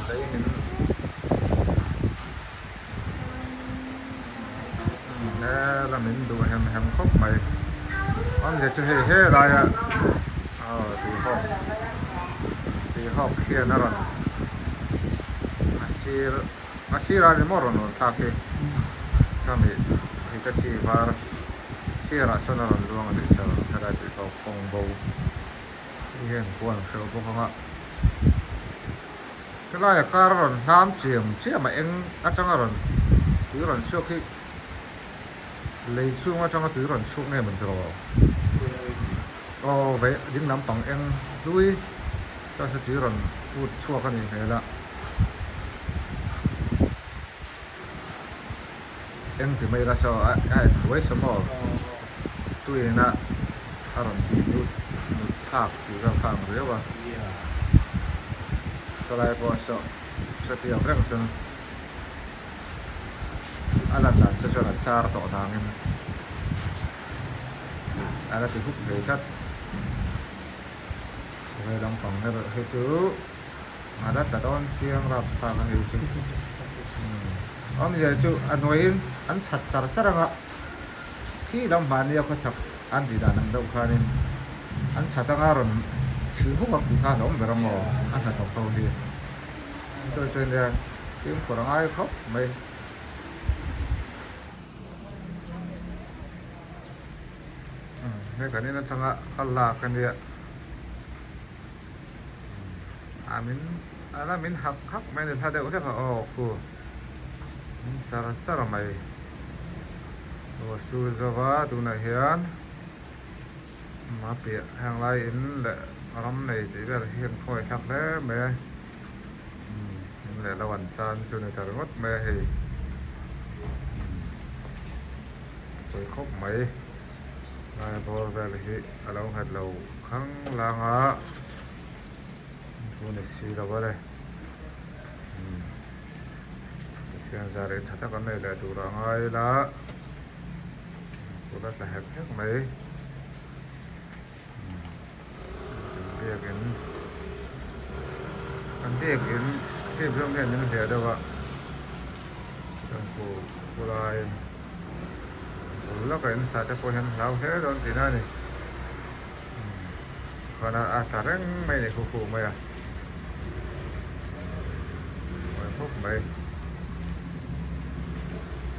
Lei min He la min duh hem hem khawp mai. Awmzia chu hei he laia aw tuihawk tuihawk hian a rawn a sir a sirah ni maw rawn rawn thlak hi sawmi hitachi var sirah sawn a rawn luang a nih chu helai tuihawk kawng bo hi hian khuan hreuh bawk ang a. Helaia kar a rawn hlam chiam chiam a eng atanga rawn tui rawn chhuak hi lei chhung atanga tui rawn chhuak nge mawn tiraw aw vei ding lampang eng hlui chuan saw tui rawn put chhuak a nih hmel a eng ti mai ila saw a en hruai saw maw tuiin a a rawn tih lut nut thlak tih vel kha ang riau a sawlai pawh saw sawtiang reng chuan a lan dan te chuan a char tawh dangin a la ti hup thei tlat vei lampang erawh hi chu a la tla dawn chiang rap thlak a ni chu awmzia chu a hnuaiin an chhat char char ang a khi lam mahnia khawchhak an tih dan ang deuh khanin an chhat anga rawn chhil huk ang tih kha a lo awm ber ang aw a hnathawk ho hi chu chu nia fimkhur a ngai khawp mai. Hei kan in atanga ka lak a nia. A min a la min hak hak mai a ni hla deuh hlek a aw khu min char char mai aw su zova tunah hian a piah heng lai in leh ram nei tih vel hi an khawi thlak hle mai a in leh lo an chan chu ni ta ringawt mai a hei pawi khawp mai lai bawr vel hi a lo nghet lo khang lang a thu ni si lo a le Pathian zar in tha tak an nei leh tur a ngai ila kut a tla hek hek mai kan biakin kan biakin sip zawng hian min hliah deuh a chuan khulai bul lawkah in sa te pawh hian hlau hle dawn tihna a ni. Khan a tla reng mai a ni khu khu mai a mawi khawp mai.